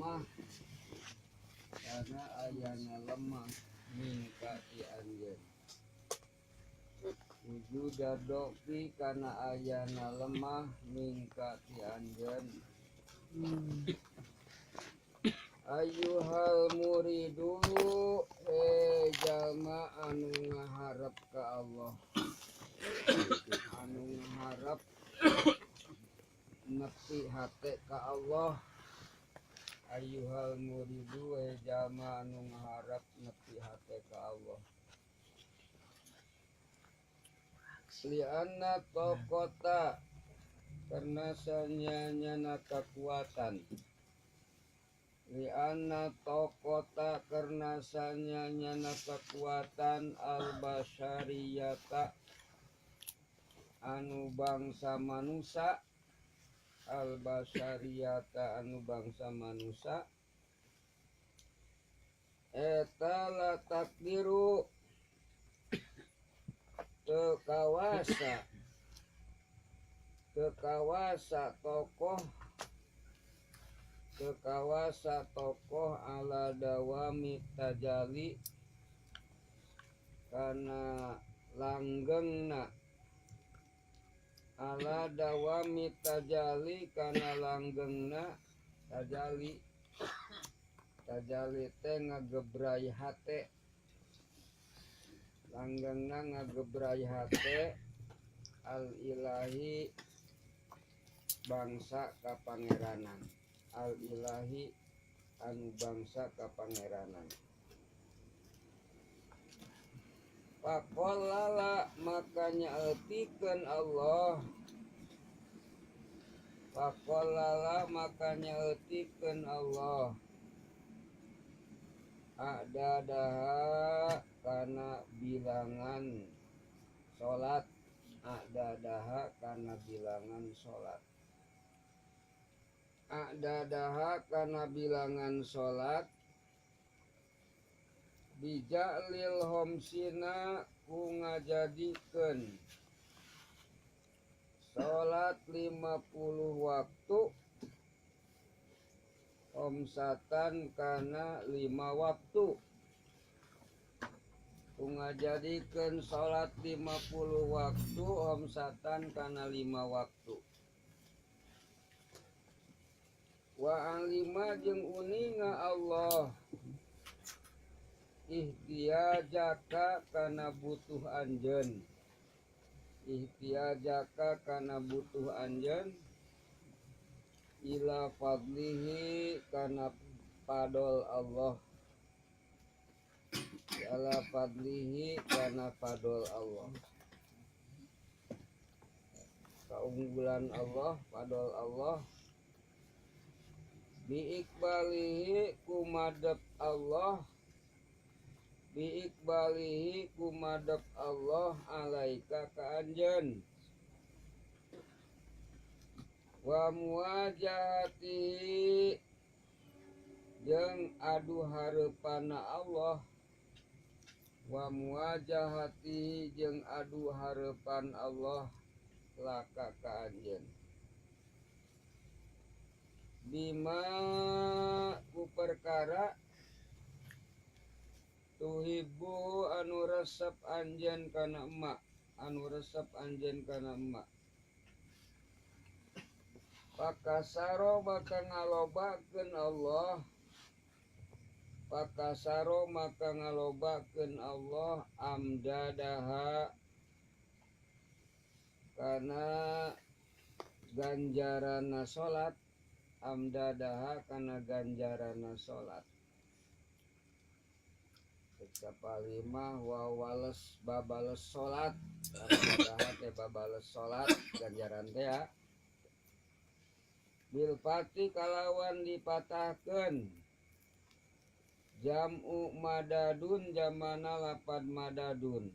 lemah, kana ayana lemah minka ti anjeun. Wujuda do'fi kana ayana lemah minka ti anjeun. Ayyuhal muridu, jalma anu ngaharep ka Allah, anu ngaharep nepi hate ka Allah. Ayyuhal muridu, jalma anu ngaharep nepi hate ka Allah. Lianna tokota, karena sanyanya kekuatan. Lianna tokota, karena sanyanya kekuatan al-basyariyata anu bangsa manusa, al-basyariyata anu bangsa manusa eta la takdiru teu kawasa tokoh, teu kawasa tokoh ala dawami tajali kana langgengna, ala dawami tajali kana langgengna tajali. Tajali teh ngagebrai hate, langgengna ngagebrai hate al ilahi bangsa kapangeranan, al ilahi anu bangsa kapangeranan. Faqallala makanya eutikeun Allah, faqallala makanya eutikeun Allah a'dadaha kana bilangan salat, a'dadaha kana bilangan salat, a'dadaha kana bilangan salat bija'lil homsina ku ngajadikeun salat 50 waktu homsatan kana 5 waktu, ku ngajadikeun salat 50 waktu homsatan kana 5 waktu. Wa alima jeung uninga Allah ihtiyajaka kana butuh anjeun, ihtiyajaka kana butuh anjeun ila fadlihi kana fadol Allah, ila fadlihi kana fadol Allah, keunggulan Allah, fadol Allah. Biikbalihi kumadep Allah, biikbalihi kumadep Allah alaika ka anjeun, wa muwajahatihi jeung adu hareupana Allah, wa muwajahatihi jeung adu hareupan Allah laka ka anjeun. Bima ku perkara tuhibbu anu resep anjeun kana emak, anu resep anjeun kana emak. Pakasaro maka ngalobakeun Allah, pakasaro maka ngalobakeun Allah amdadaha kana ganjarana salat, amdadaha kana ganjarana salat. Kapalima wa wales babales salat, amdadaha teh babales salat ganjaran teh ya. Bil fati kalawan dipatahkeun jam'u madadun jamana lapad madadun.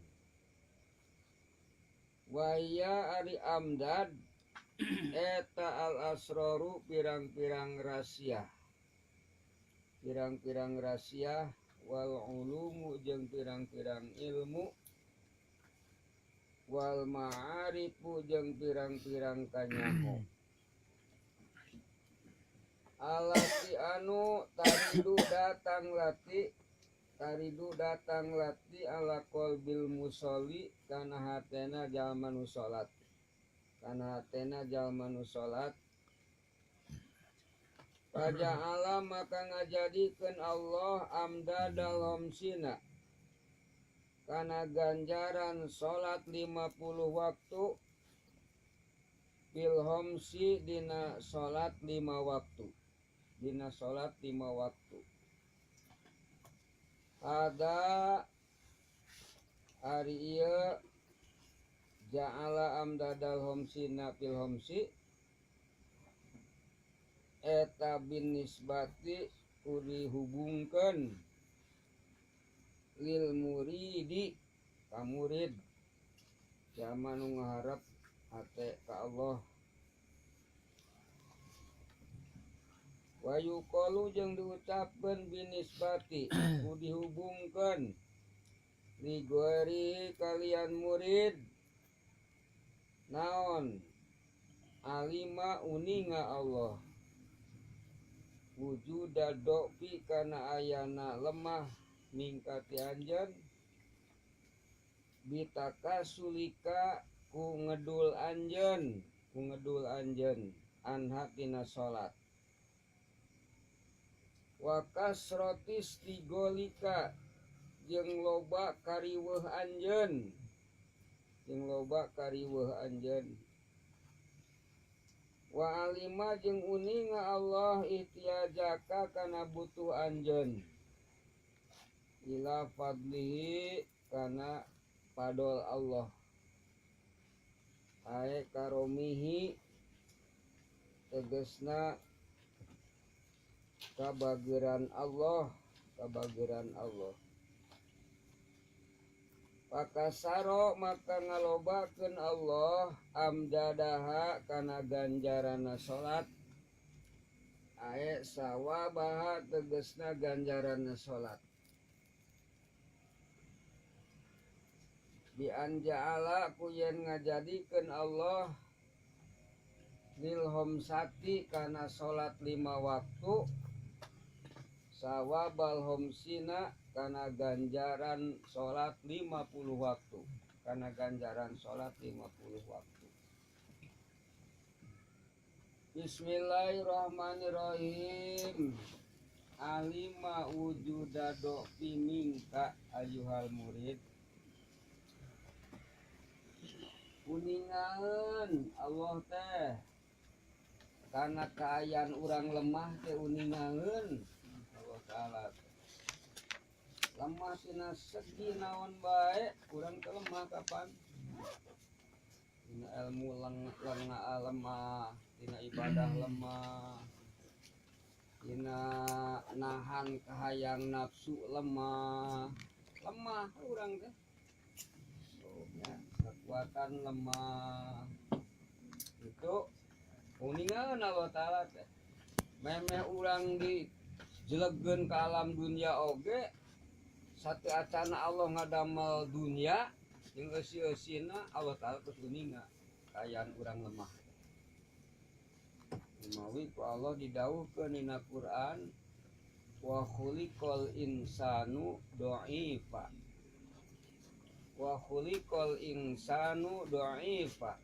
Waya ari amdad eta al asroru pirang-pirang rahasia, pirang-pirang rahasia wal ulumu jeung pirang-pirang ilmu, wal ma'arifu jeung pirang-pirang kanyaho. Alati anu taridu datang lati taridu datang lati ala qalbil musolli kana hatena jalma nu salat kana hatena jalma nu salat. Faja'ala maka ngajadikeun Allah amdadal khamsina kana ganjaran salat 50 waktu bil khamsi dina salat 5 waktu dina salat 5 waktu. Ada ari ieu ja'ala amdadal khamsina fil khamsi eta bin nisbati dihubungkeun lil muridi ka murid jalma nu ngaharep hate ka Allah. Wa yuqalu jeung diucapkeun binisbati ku dihubungkeun li ghairi kalian murid naon alima uninga Allah wujuda do'fi kana ayana lemah mingkati anjeun bitakasulika ku ngedul anjeun anha tina salat wa kasrotis tigolika jeung loba kariweuh anjeun wa alima jeung uninga Allah ihtiyajaka kana butuh anjeun ila fadlihi kana padol Allah ae karomihi tegesna kabageran Allah Pakasaro maka ngalobakeun Allah amdadaha kana ganjarana salat ae sawabaha tegesna ganjarana salat bi anja'ala ku yen ngajadikeun Allah lil homsati kana salat 5 waktu sawabal homsina kana ganjaran salat 50 waktu kana ganjaran salat 50 waktu. Bismillahirrahmanirrahim. Alima wujuda do'fi minka ayuhal murid. Uningaeun Allah teh kana kaayaan urang lemah teh uningaeun Allah Ta'ala lemah tina segi naon bae urang teh lemah kapan tina ilmu lengah lemah tina ibadah lemah tina nahan kahayang nafsu lemah urang teh ya, kekuatan lemah itu uningaeun Allah Ta'ala teh memeh urang di jelegeun ka alam dunia oge satu acana Allah ngadamel dunia jeung eusi-eusina Allah Ta'ala terus uninga kaayaan urang lemah. Mawi ku Allah didawuhkeun dina Quran wa khuliqal insanu dha'ifa wa khuliqal insanu dha'ifa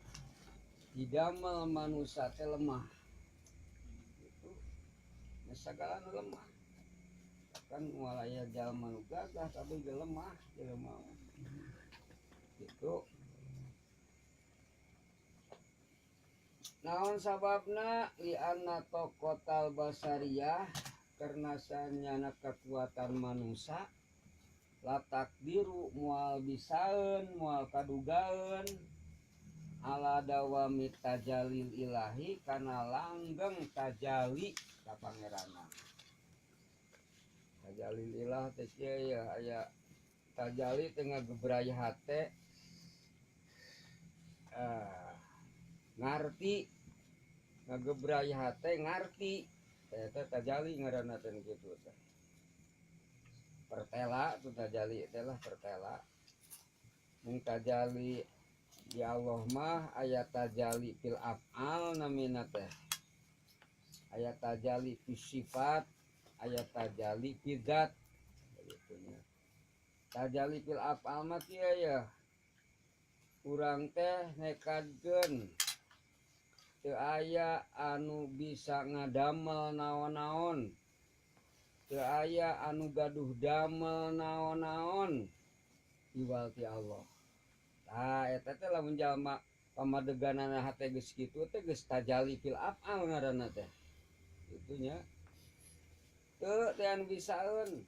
didamel manusia teh lemah itu sagala nu lemah kan moal aya jalma nu gagah tapi ge lemah jelema gitu. Naon sababna li anna tokotal basariyah karena sanyana kekuatan manusia la takdiru moal bisaeun moal kadugaeun ala dawami tajalil ilahi kana langgeng tajali ka pangeranna. Tajalil ilah teh kieu ya aya tajali teh ngagebray hate ngarti ngagebray hate ngarti eta tajali ngaranna teh kitu teh pertela tu tajali teh lah pertela mung tajali di Allah mah aya tajali fil af'al namina teh aya tajali fis sifat Aya tajali fi dzat gitu nya. Tajali fil af'al mah kieu ya, urang teh nekadkeun teu aya anu bisa ngadamel naon-naon, teu aya anu gaduh damel naon-naon iwal ti Allah. Tah, eta teh lamun jalma pamadeganana hate geus kitu teh geus tajali fil af'al ngaranna teh kitu nya. Teu teh anu bisaeun,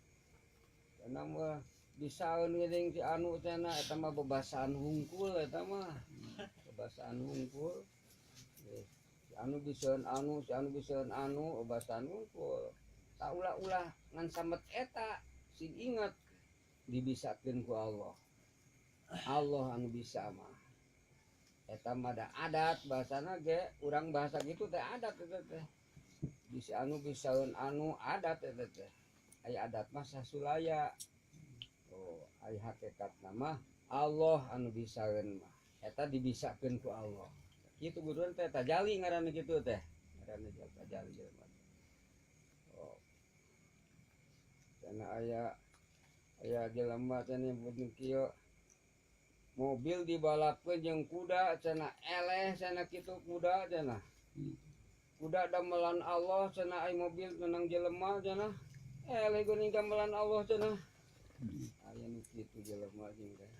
cenah mah bisaeun geuning si anu cenah, eta mah bebasaan hungkul, eta mah bebasaan hungkul. Si anu bisaeun anu, si anu bisaeun anu, bebasaan hungkul. Tak ulah-ulah ngan samet eta sing inget dibisakeun ku Allah. Allah anu bisa mah. Eta mah da adat bahasana ge urang, bahasa gitu teh adat eta teh. Bisa anu bisaeun anu, adat eta teh. Aya adat mah sasulaya. Oh, aya hakikatna mah Allah anu bisaeun mah. Eta dibisakeun ku Allah. Kitu guru teh tajali ngaranna kitu teh. Ngaranna tajali jelema. Oh. Cenah aya aya jelema teh nyebut kieu, mobil dibalapkeun jeung kuda cenah, eleh cenah kitu kuda cenah. Kuda damelan Allah cenah, ai mobil menang jelema cenah. Eleh geuning damelan Allah cenah. Aya nu kitu jelema jeung teh.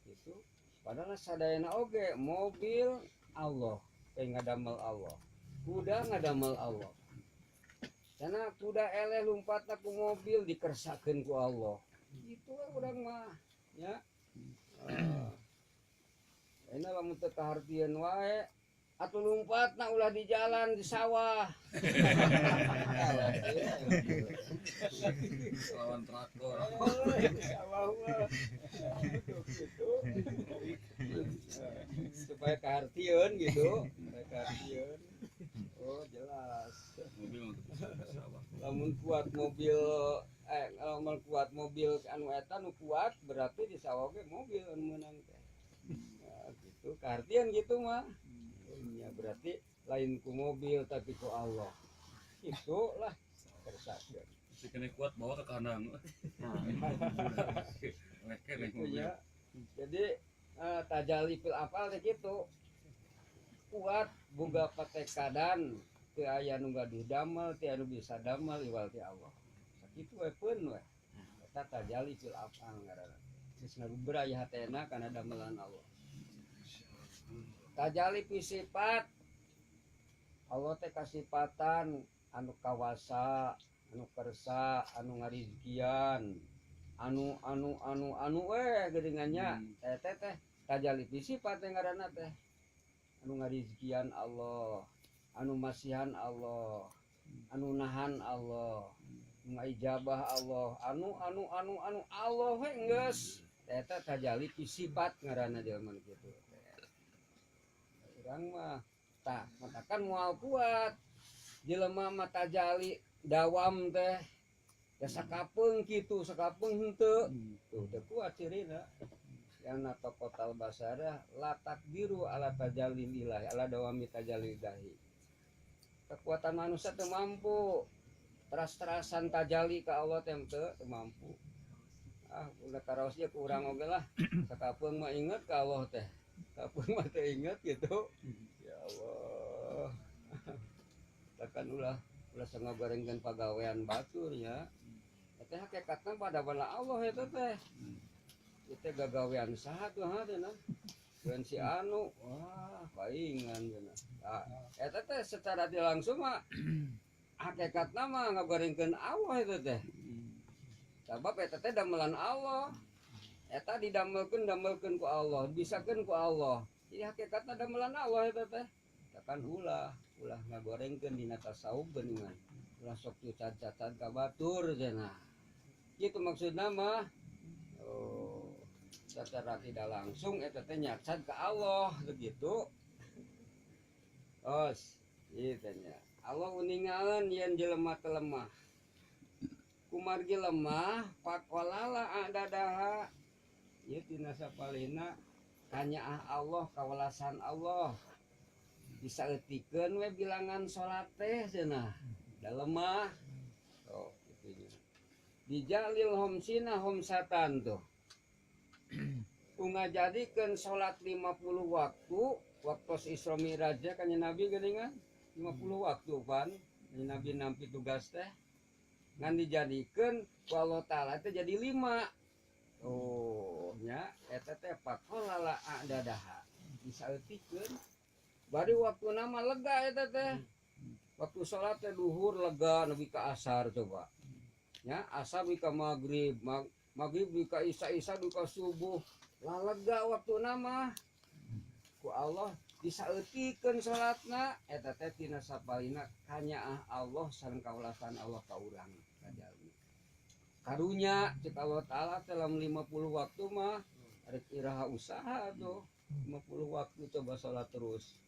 Gitu. Padahal sadayana oge mobil Allah, teh ngadamel Allah. Kuda ngadamel Allah. Cenah kuda eleh lumpatna ku mobil dikersakeun ku Allah. Gitu we urang mah nya. Ini lamun teu kahartieun wae atuh lumpatna ulah di jalan, di sawah. Lawan traktor. Oh, di sawah mah. Gitu. Supaya kahartieun gitu, supaya kahartieun. Oh, jelas. Mobil untuk bisa ke sawah. Lamun kuat mobil, lamun kuat mobil anu eta nu kuat, berarti di sawah ge mobil anu meunang teh. Nah, gitu kahartieun gitu mah. Ya berarti lain ku mobil tapi ku Allah. Itulah kersakeun. Si kena kuat bawa ke kandang. Leke naik Gitu mobil. Ya. Jadi tajali fil af'al teh kitu. Kuat boga patekadan teu aya nu gaduh damel, teu anu bisa damel iwal ti Allah. Sakitu we peun we. Eta tajali fil af'al ngaranna. Geus ngaruberay hatena kana damelan Allah. Tajali fi sifat, Allah teh kasipatan anu kawasa, anu kersa, anu ngarizkian, anu anu anu anu we geuningannya. Teh teh tajali fi sifat teh ngaranna teh. Anu ngarizkian Allah, anu masihan Allah, anu nahan Allah, anu ngaijabah Allah, anu anu anu anu Allah we geus. Eta tajali fi sifat ngaranna jelema nu kitu. Urang mah tah matakan moal kuat. Jelema mah tajali dawam teh ya sakapeung kitu, sakapeung henteu. Tuh teu kuat cirina. Yang natokotal basarah la takdiru ala tajalil ilahi, ala dawami tajalil ilahi. Kekuatan manusia teu mampu teras-terasan tajali ka Allah teh teu mampu. Ah, udah karaos ge ku urang oge lah. Sakapeung mah inget ka Allah teh. Kapeung mah teu inget gitu. Ya Allah. Takkan ulah ulah sangagorengkeun pagawean batur nya. Eta hakikatna pada bala Allah eta teh. Itu gagawean saha tuh ha cenah. Gawean si anu, wah paingan cenah. Tah, eta teh secara tidak langsung mah hakikatna mah ngagorengkeun Allah eta teh. Sabab eta teh damelan Allah. Eta didamelkeun, damelkeun ku Allah, bisakeun ku Allah. Jadi hakikatna damelan Allah eta teh. Takkan ulah ulah ngagorengkeun dina tasawuf geuningan. Ulah sok cacat-cacat ka batur cenah. Kitu maksudna mah. Oh, secara tidak langsung eta teh nyacat ke Allah begitu. Os, ieu nya. Allah uningaeun yen jelema teh lemah. Kumargi lemah faqolala adadaha. Ieu tina sapalihna kanyaah Allah, kawelasan Allah. Disaeutikeun we bilangan salat teh cenah. Da lemah. Oh. Bijalil homsina homsatan tuh. Ngajadikeun salat 50 waktu, waktu Isra Mi'raj kan Nabi geuningan 50 waktu pan Nabi nampi tugas teh ngan dijadikeun ku Allah Ta'ala teh jadi 5. Oh nya eta teh faqollala a'dadaha disaeutikeun bari waktu nama lega eta teh. Waktu salat teh duhur lega nepi ka asar coba nya, asar nepi ka maghrib, maghrib nepi ka isya, isya nepi ka subuh lah lega waktu nama. Ku Allah disaeutikeun salatna eta teh tina sapalina kanyaah Allah sareng kawelasan Allah ka urang ka jalmi. Karunya cek Allah Ta'ala dalam 50 waktu mah rek iraha usaha tuh 50 waktu coba salat terus.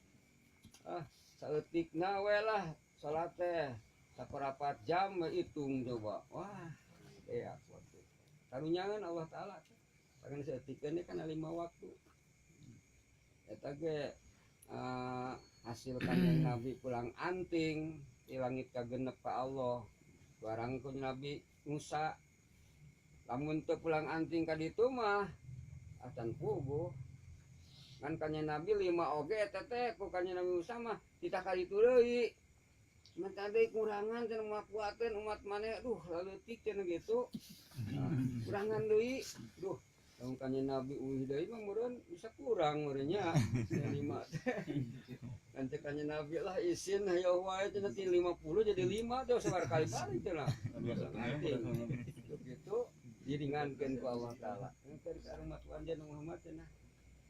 Ah, saeutikna we lah salat teh saparapat jam we hitung coba. Wah, ya waktu. Karunyangan Allah Ta'ala teh. Pangan saeutikeun kana 5 waktu. Eta ge hasil Kanjeng Nabi pulang anting di langit kagenep ka Allah. Barang ku Nabi Musa lamun teu pulang anting ka ditu mah acan puguh. Ngan Kanjeng Nabi 5 oge eta teh ku Kanjeng Nabi Musa mah titah ka ditu deui. Menta deui kurangan cenah moal kuateun umat maneh, duh laleutik cenah gitu. Nah, kurangan deui, duh. Lamun Kanjeng Nabi uih deui mah meureun bisa kurang meureun nya 5 teh. Kan cek Kanjeng Nabi lah isin hayo wae cenah ti 50 jadi 5 teh sabar kali balik cenah. Begitu diringankeun ku Allah Ta'ala. Engke ka umat anjeun Muhammad cenah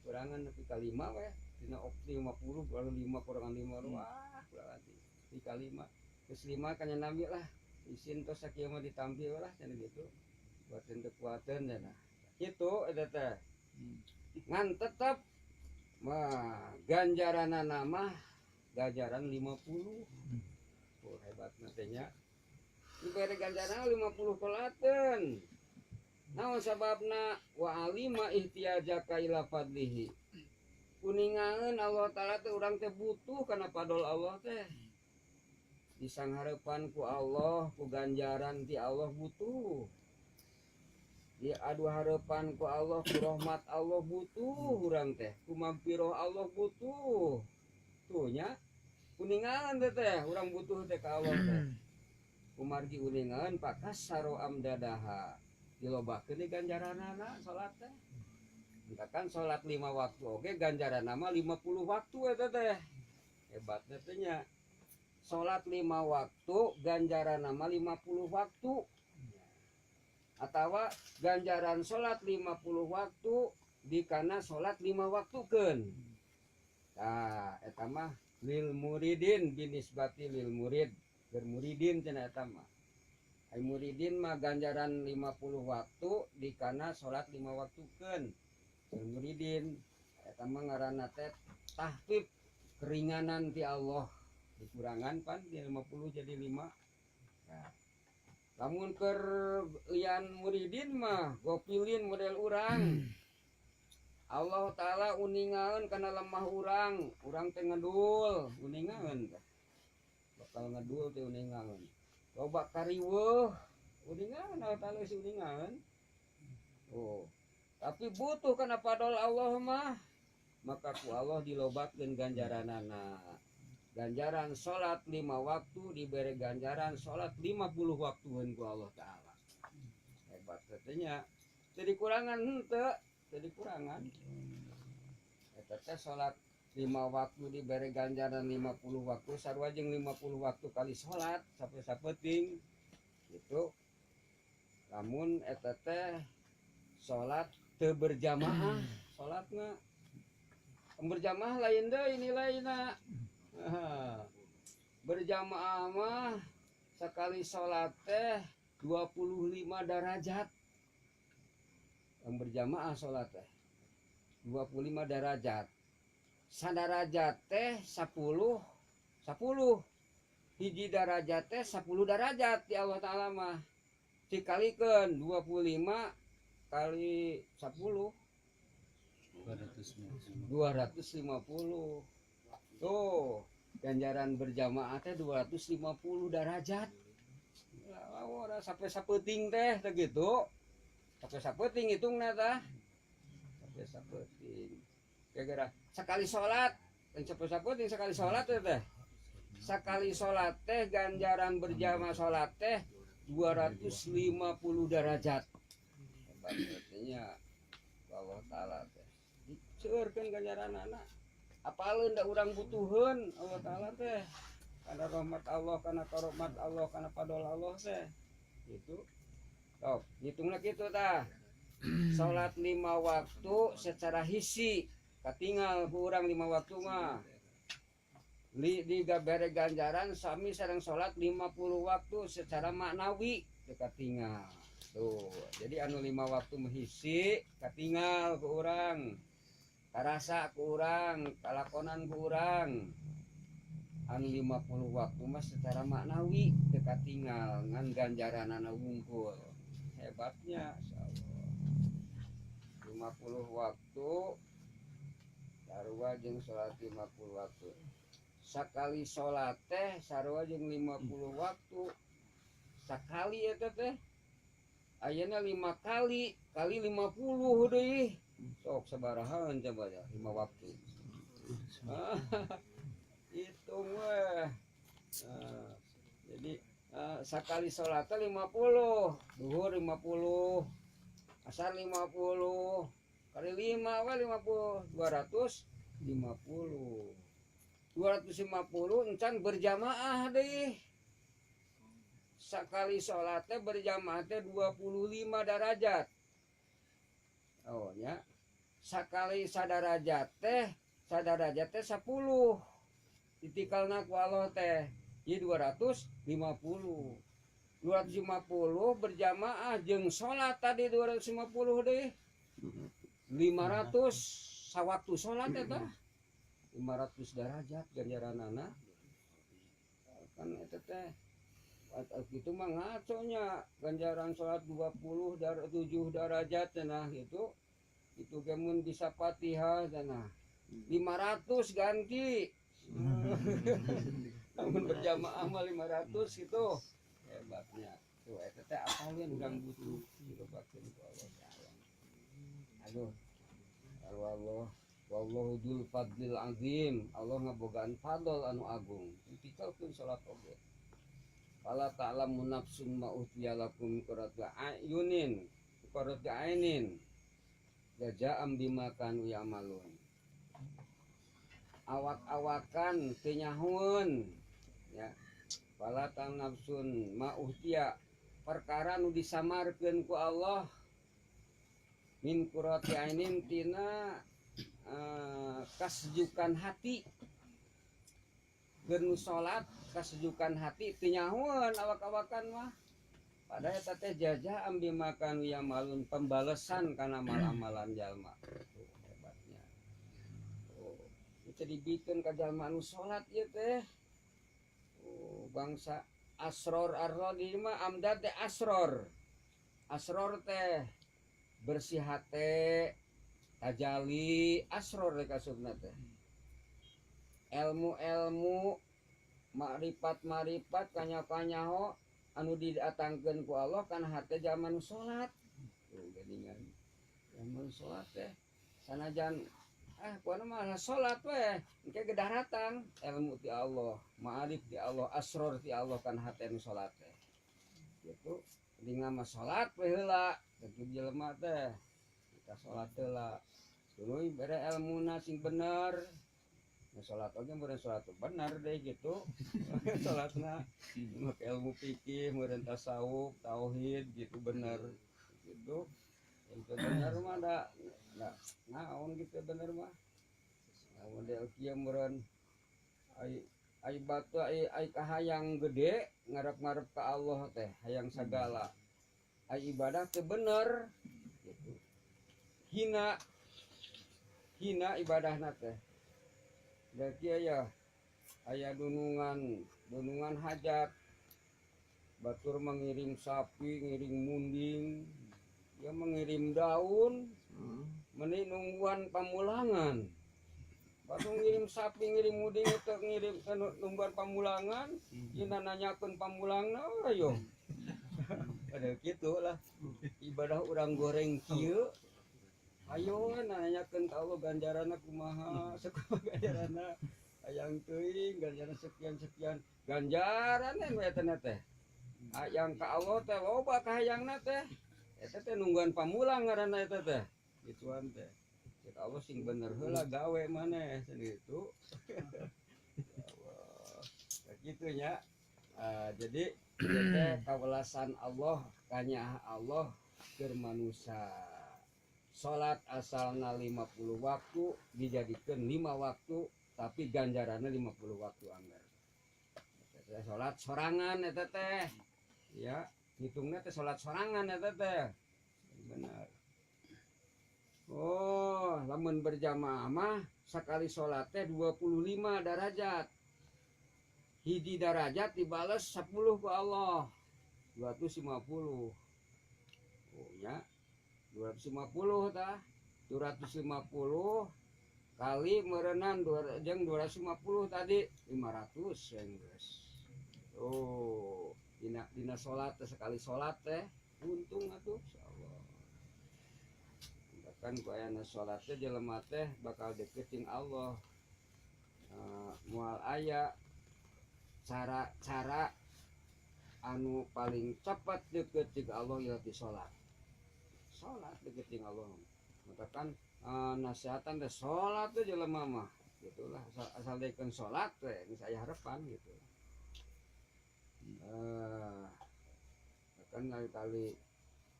kurangan nepi ka 5 we dina 50 baru 5 kurangan 5, wah kurangan di ka 5. Geus 5 Kanjeng Nabi lah isin tos sakieu mah ditampi lah cenah gitu. Buateun teu kuateun cenah. Kitu eta teh. Ngan tetep mah ganjaranana mah ganjaran 50. Oh hebatna teh nya. Dibere ganjaran 50 kolateun. Naon sababna wa alima ihtiyajaka ila fadlihi. Kuningaeun Allah Ta'ala teh urang teh butuh kana fadl Allah teh. Disanghareupan ku Allah, ku ganjaran ti Allah butuh. Diadu hareupan ku Allah, ku rahmat Allah butuh urang teh, ku magfirah Allah butuh. Tuh nya. Kuningaeun teh teh urang butuh teh ka Allah teh. Kumargi uningaeun pakasaro amdadaha. Dilobakeun di ganjaranana salat teh. Kan salat 5 waktu oge ganjaranna mah 50 waktu eta teh. Hebatna teh nya. Salat 5 waktu ganjaranna mah 50 waktu. Atawa ganjaran salat 50 waktu dikana salat 5 waktu keun. Tah eta mah lil muridin binisbati lil murid. Ger muridin cenah eta mah. Ai muridin mah ganjaran 50 waktu dikana salat 5 waktu keun. Ger muridin eta mah ngaranna teh tahfif keringanan ti Allah. Dikurangan pan di 50 jadi 5. Nah, lamun keur lian muridin mah gopilin model urang. Allah Ta'ala uningaeun kana lemah urang, urang teh ngedul, uningaeun teh. Bakal ngedul teh uningaeun. Loba kariweuh, uningaeun Allah Ta'ala geus uningaeun. Oh, tapi butuh kana fadol Allah mah, maka ku Allah dilobatkeun ganjaranana. Ganjaran salat 5 waktu diberi ganjaran salat 50 waktueun ku Allah Ta'ala. Hebat katanya. Jadi kurangan henteu, jadi kurangan. Eta teh salat 5 waktu diberi ganjaran 50 waktu sarua jeung 50 waktu kali salat sampai sapeting gitu. Lamun eta teh salat teu berjamaah, salatna berjamaah lain deui nilaina. Berjamaah mah sekali salat teh 25 derajat. Yang berjamaah salat teh 25 derajat. Sadarajat teh 10, 10. Hiji derajat teh 10 derajat di Allah Ta'ala mah. Dikalikeun 25 kali 10. 250. Tuh, ganjaran berjamaah teh 250 derajat. Lah, Sampai sapeuting teh teh gitu. Sampai sapeuting hitungna tah. Sampai sapeuting. Kira-kira sekali sholat dan sampai sapeuting sekali sholat teh teh. Sekali sholat teh ganjaran berjamaah sholat teh 250 derajat. Hebat artinya Allah Ta'ala teh. Diceurkeun ganjaranana. Apaleun da urang butuheun Allah Ta'ala teh. Karena rahmat Allah, karena karomat Allah, karena fadol Allah teh. Gitu. Tok, ngitungna kitu tah. Salat 5 waktu secara hisi katingal ku urang 5 waktu mah. Li digabere ganjaran sami sareng salat 50 waktu secara maknawi teu katingal. Tuh, jadi anu 5 waktu mah hisi katingal ku urang. Karasa ku urang, kalakonan ku urang. Anu 50 waktu mah secara maknawi teu katingal ngan ganjaranana wungkul. Hebatnya insyaallah. 50 waktu sarua jeung salat 50 waktu. Sakali salat teh sarua jeung 50 waktu. Sakali eta teh ayeuna 5 kali kali 50 deui. Sok sabarahaan coba ya 5 waktu. Hitung weh. Nah, jadi sakali salat teh 50, duhur 50, asar 50, kali 5 we 50, 250. 250 encan berjamaah deui. Sakali salat teh berjamaah teh 25 derajat. Oh nya. Sakali sadarajat teh 10. Ditikalna ku Allah teh. Jadi 250. 250 berjamaah jeung salat tadi 250 deui. 500 sawaktu salat eta. 500 derajat ganjaranana. Kan eta teh gitu mah ngaconya ganjaran salat 20 7 derajat cenah gitu. Itu ge mun bisa Fatihah cenah. 500 ganti. Namun berjamaah mah 500 gitu. Hebatnya. Tuh eta teh apaleun urang butuh dilobakeun ku Allah Ta'ala. Aduh. Kalau Allah wallahu dzul fadlil azim. Allah ngabogaan fadl anu agung. Dipikalkeun salat oge. Fala ta'lamu nafsun ma ukhfiya lakum qurratu a'yunin qurratu ainin jazaa'am bima kanu ya'malun. Awak-awakan teu nyahoeun ya. Fala ta'lamu nafsun ma ukhfiya perkara nu disamarkeun ku Allah min qurrati ainin tina kasejukan hati. Keur nu salat kasejukan hati teu nyahoeun awak-awakan mah. Padahal eta teh jazaa'am bima kanu ya'malun, pembalesan kana amal-amalan jalma. Tuh, hebatnya. Oh, itu dibikeun ka jalma anu salat ieu teh. Oh, bangsa asror arro di mah amdad teh asror. Asror teh bersih hate, tajali, asror teh kasupna teh. Ilmu-ilmu makrifat-makrifat kanyaho-kanyaho anu didatangkeun ku Allah kana hate zaman salat. Tuh geuningan. Zaman salat teh sanajan kuana mah salat we engke ge daratang ilmu ti Allah, ma'arif ti Allah, asror ti Allah kana hate nu salat teh. Gitu. Jadi mah salat we heula, kitu jelema teh. Kita salat heula. Tuluy bere ilmuna sing bener. Nah, salat oge meureun salat bener deh gitu. Salatna make ilmu fikih, meureun tasawuf, tauhid gitu bener. Gitu. Yang bener mah da da naon gitu bener mah. Nah, model kieu meureun ai ai batu ai ai kahayang gede ngarep-ngarep ka Allah teh, hayang sagala. Ai ibadah teh bener gitu. Hina hina ibadahna teh. Da kieu ya aya dunungan, dunungan hajat. Batur mengirim sapi, ngiring munding, dia mengirim daun, meni nungguan pamulangan. Batur ngirim sapi, ngirim munding itu ngirim nungguan pamulangan, dina nanyakeun pamulangna we yo. Ada gitu lah ibadah urang goreng kieu. Ayo nanyakeun ka Allah ganjaranna kumaha, sakumaha ganjaranna, hayang teuing ganjaran sekian sekian ganjaran nu eta teh. Hayang ka Allah teh loba kahayangna teh. Eta teh nungguan pamulang ngaranna eta teh. Gituan teh. Cek Allah sing bener heula gawe maneh cenah gitu. Ya Allah. Kitu nya. Ah, jadi ieu teh kawelasan Allah, kanyaah Allah keur manusia. Salat asalna 50 waktu dijadikeun 5 waktu, tapi ganjaranna 50 waktu anggar. Eta teh salat sorangan eta teh. Ya, ngitungna teh salat sorangan eta teh. Benar. Oh, lamun berjamaah mah sakali salat teh 25 derajat. Hiji derajat dibales 10 ku Allah. 250. Oh ya. 250 tah. 250 kali meureunan dua jeung 250 tadi 500 yang geus. Oh, dina salat teh sekali salat teh untung atuh insyaallah. Bahkan ku ayana salat teh jelema teh bakal deket jeung Allah. Moal aya cara-cara anu paling cepat deket jeung Allah ya di salat. Salat deket jeung Allah. Maka kan nasihatan teh salat teh jelema mah gitulah, asal daekeun salat teh geus aya harapan gitu. Kan kali-kali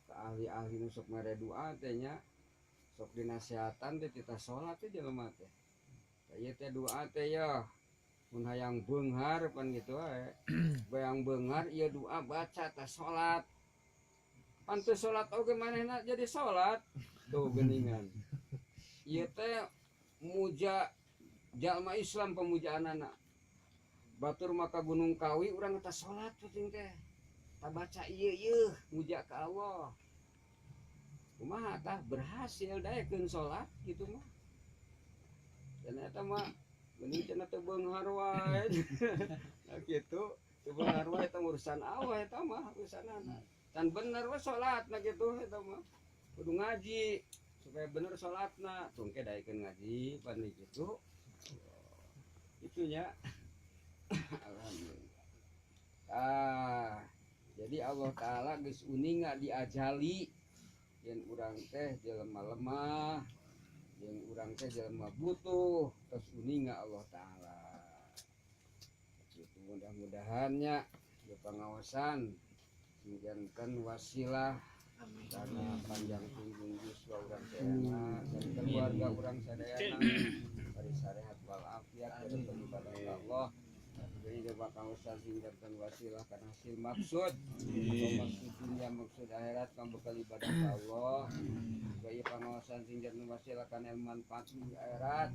ke ahli-ahli nu sok mere doa teh nya sok dinasihatan teh tita salat teh jelema teh. Ieu teh doa teh ya mun hayang beunghar pan gitu wae. Bayang beunghar ieu doa baca teh salat. Pan teu salat oge manehna jadi salat. Tuh geuningan. Ieu teh muja jalma Islam pemujaanana. Batur maka Gunung Kawi urang teh salat penting teh. Tah baca ieu ieu muja ka Allah. Kumaha tah berhasil daekeun salat gitu mah. Ternyata mah geuning cenah teu beunghar wae. Nah kitu, teu beunghar wae eta urusan Allah eta mah urusanana. Can bener we salatna kitu eta mah. Kudu ngaji supaya bener salatna. Tungke daekeun ngaji pan kitu. Itunya. Alhamdulillah. Ah, jadi Allah Ta'ala geus uninga diajali yen urang teh jelema lemah, yen urang teh jelema butuh, terus uninga Allah Ta'ala. Itu mudah-mudahannya di pengawasan menjadikan wasilah karena panjang punggung yuswa urang sadayana dan keluarga urang sadayana bari sarehat walafiat dalam beribadah ka Allah. Jadi coba pengawasan singkatkan wasilah karena hasil maksud maksud dunia maksud akhirat kamu bekal ibadah ka Allah. Supaya pengawasan singkatkan wasilah karena ilmu manfaat di akhirat.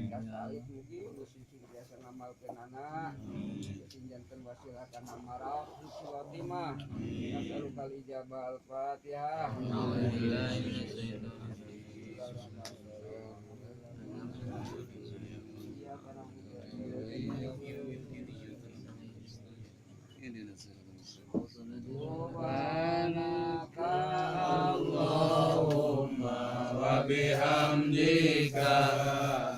Kas alif mugi sing biasa ngamalkeun anak sing janten wasilah kana marah husnul khotimah. Nas'alukal ijabah. Al-Fatihah. Iyyaka na'budu wa iyyaka Subhanaka Allahumma wa bihamdika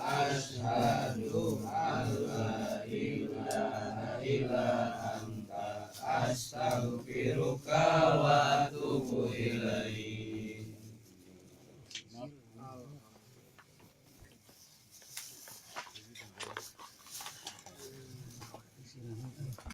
asyhadu an la ilaha illa anta astaghfiruka wa atubu ilaik.